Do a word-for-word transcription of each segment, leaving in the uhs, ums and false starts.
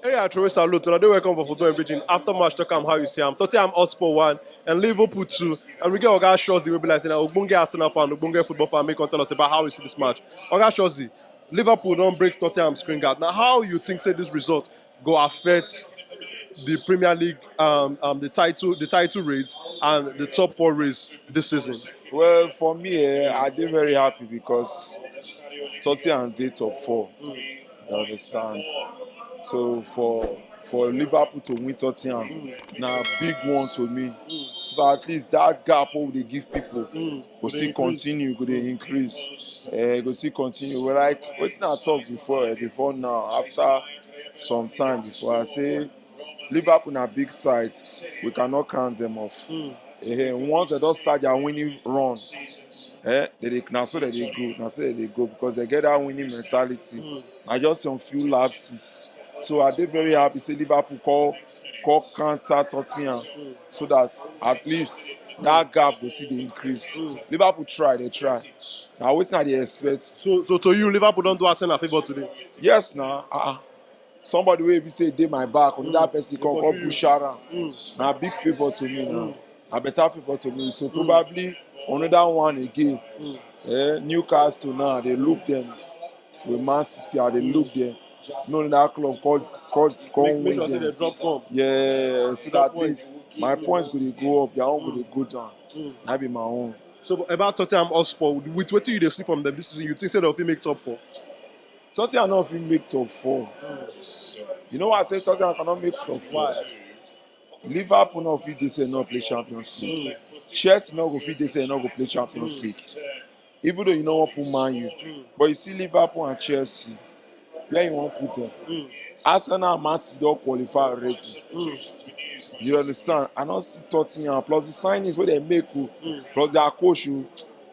Hey, I throw salute. Una dey welcome for Football in Pidgin. After match, talk am how you see am. Tottenham Hotspur one and Liverpool two. And we get Oga Shozi, wey be like say na ogbonge Arsenal fan, ogbonge football fan, make come tell us about how we see this match. Oga Shozi, Liverpool don break Tottenham screen guard. Now, how you think say this result go affect the Premier League, um, um, the title, the title race and the top four race this season? Well, for me, eh, I dey very happy because Tottenham dey top four. You understand? So for for Liverpool to win Tottenham, na big one to me. So that at least that gap wey we dey give people go still continue, go dey increase. Eh, go still continue. Well, like wetin I talk before, eh, before now, after some time before, I say Liverpool na big side. We cannot count them off. Eh, once they don start their winning run, eh, they dey, na so they dey go, na so they dey go because they get that winning mentality. Na just some few lapses. So I dey very happy say Liverpool call call counter Tottenham so that at least that gap go see the increase. Liverpool try, they try. Now wetin I dey expect? So, so to you, Liverpool don do Arsenal favor today? Yes, now. Uh-uh. Somebody wey be say dey my back, another person come come push around. Na big favor to me now. Na better favor to me. So probably another one again. Eh, Newcastle now, they look them. With Man City, how they look them. No, that club called called called win them. Drop form. Yeah, so that this my points go dey go up, their own go dey go down. That be my own. So about Tottenham Hotspur, with wetin you dey see from them this season, you think say dem fit make top four? Tottenham no fit make top four. You know why I say Tottenham cannot make top four? Why? Liverpool no fit dey say no play Champions League. Chelsea no go fit dey say no go play Champions League. Even though you no wan put Man U, but you see Liverpool and Chelsea, where you wan put them? Arsenal and Man City don qualify already. You understand? I no see Tottenham, plus the signings wey dem make o, plus their coach o,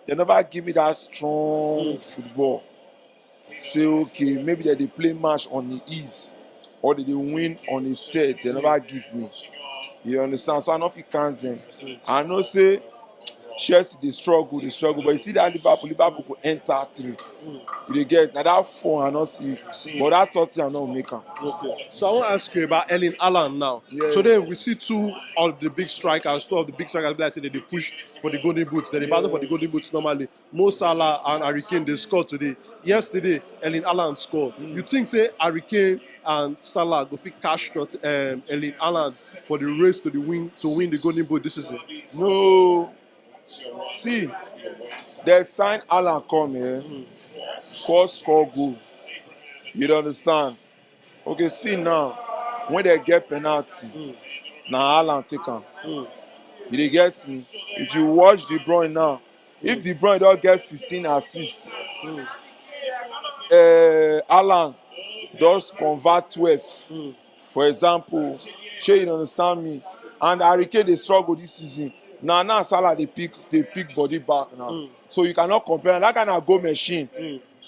they never give me that strong football. Say okay, maybe they dey play match on the ease or they dey win on the stead. They never give me. You understand? So I no fit count them. I know say Chelsea dey struggle, dey struggle, but you see that Liverpool, Liverpool go enter three. You dey get? Na that four I no see, but that Tottenham no make am. Okay. So I wan ask you about Erling Haaland now. Yes. Today we see two of the big strikers, two of the big strikers, be like say they dey push for the golden boot. They dey battle for the golden boot normally. Mo Salah and Harry Kane dey score today. Yesterday, Erling Haaland score. You think say Harry Kane and Salah go fit catch Tot- um, Erling Haaland for the race to the win to win the golden boot this season? No. See, they sign Haaland come here. Score, score goal. You don't understand? Okay, see now, when they get penalty, na Haaland take am. You dey get me? If you watch De Bruyne now, if De Bruyne don get fifteen assists, uh, Haaland just convert twelve. For example, shey you understand me? And Harry Kane dey struggle this season. Now, now Salah dey pick dey pick body back now. So you cannot compare. That kind of goal machine,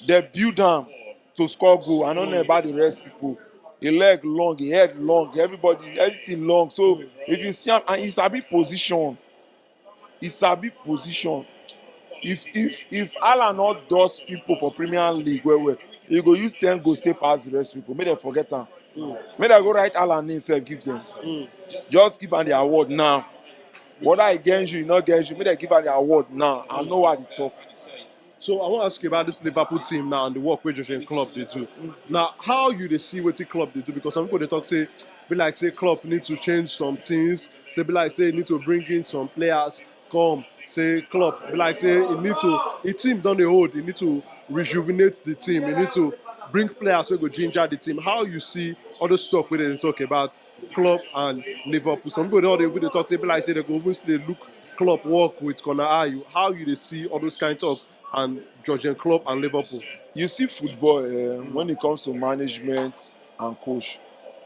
they build am to score goal. I don't know about the rest people. A leg long, a head long, everybody, everything long. So if you see him, and he sabi position, he sabi position. If if if Haaland not does people for Premier League well well, he go use ten goals stay pass the rest people. Make them forget am. Make them go write Haaland name sef give them. Just give am the award now. Whether I get you, not get you, make them give am the award now. I know what they talk. So I wan ask you about this Liverpool team now and the work wey Jurgen Klopp dey do. Now, how you dey see wetin Klopp dey do? Because some people dey talk say be like say Klopp need to change some things. Say be like say he need to bring in some players. Come say Klopp be like say he need to. His team don dey old. He need to rejuvenate the team. He need to bring players wey go ginger the team. How you see all those talk wey dem dey talk about Klopp and Liverpool? Some people don dey even dey talk say be like say dem go even still dey look Klopp work with Conor Ayew. How you dey see all those kind talk and Jurgen Klopp and Liverpool? You see football, eh, when it comes to management and coach,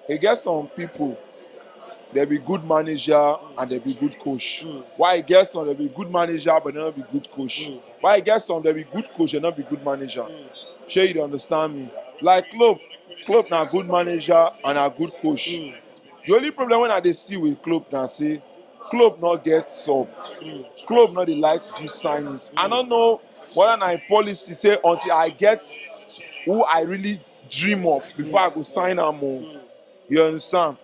e get some people, they be good manager and they be good coach. Why e get some they be good manager but they no be good coach? Why e get some they be good coach and no be good manager? Shey you dey understand me? Like Klopp, Klopp na good manager and a good coach. The only problem when I dey see with Klopp na say Klopp no get sub. Klopp no dey like do signings. I no know whether na im policy say until I get who I really dream of before I go sign am o. You understand?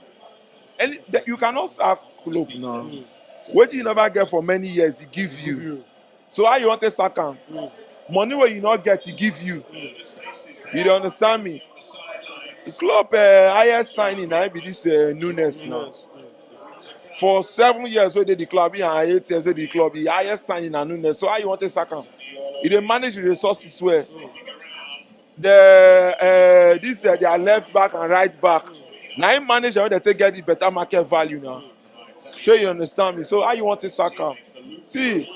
And th- you cannot sack Klopp now. Wetin you never get for many years, he give you. So how you want to sack am? Money wey you not get, he give you. You don't understand me? The club uh, highest signing now be this uh, Nunes now. For seven years wey dey the club, he and eight years wey dey the club, the highest signing na Nunes. So how you want to sack am? He dey manage the resources well. The uh, this uh, their left back and right back. Now he manage how they take get the better market value now. Sure you understand me. So how you want to sack am? See,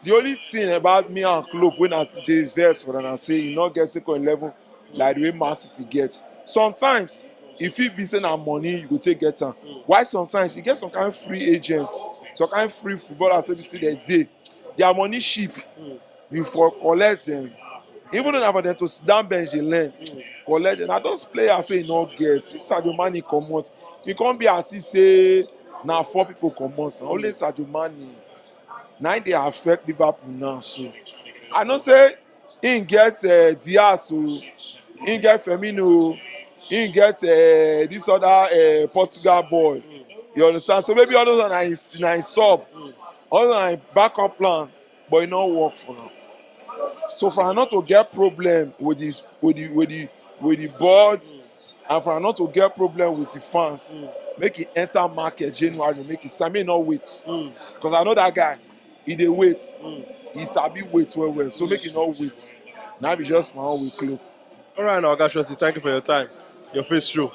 the only thing about me and Klopp when I dey vex for and I say you not get second eleven like the way Man City get. Sometimes if you be say na money you go take get am. Why sometimes you get some kind of free agents, some kind of free footballers wey be say dem dey, their money cheap. You for collect them. Even though na for them to sit down bench dey learn, collect them. Na those players wey you no get, see Sadio Mane comot, e come be as if say na four people comot, na only Sadio Mane na im dey affect Liverpool now. So I know say im get uh, Diaz o, im get Firmino o, im get uh, this other uh, Portugal boy. You understand? So maybe all those are na his na his sub, all those are na him backup plan, but e no work for now. So for am not to get problem with the with the with the with the board and for am not to get problem with the fans, make e enter market January, make e sign, make e no wait. Because I know that guy, he dey wait. He sabi wait well well, so make e no wait. Na be just my own with Klopp. All right, now, Oga Shorty, thank you for your time. Your face show.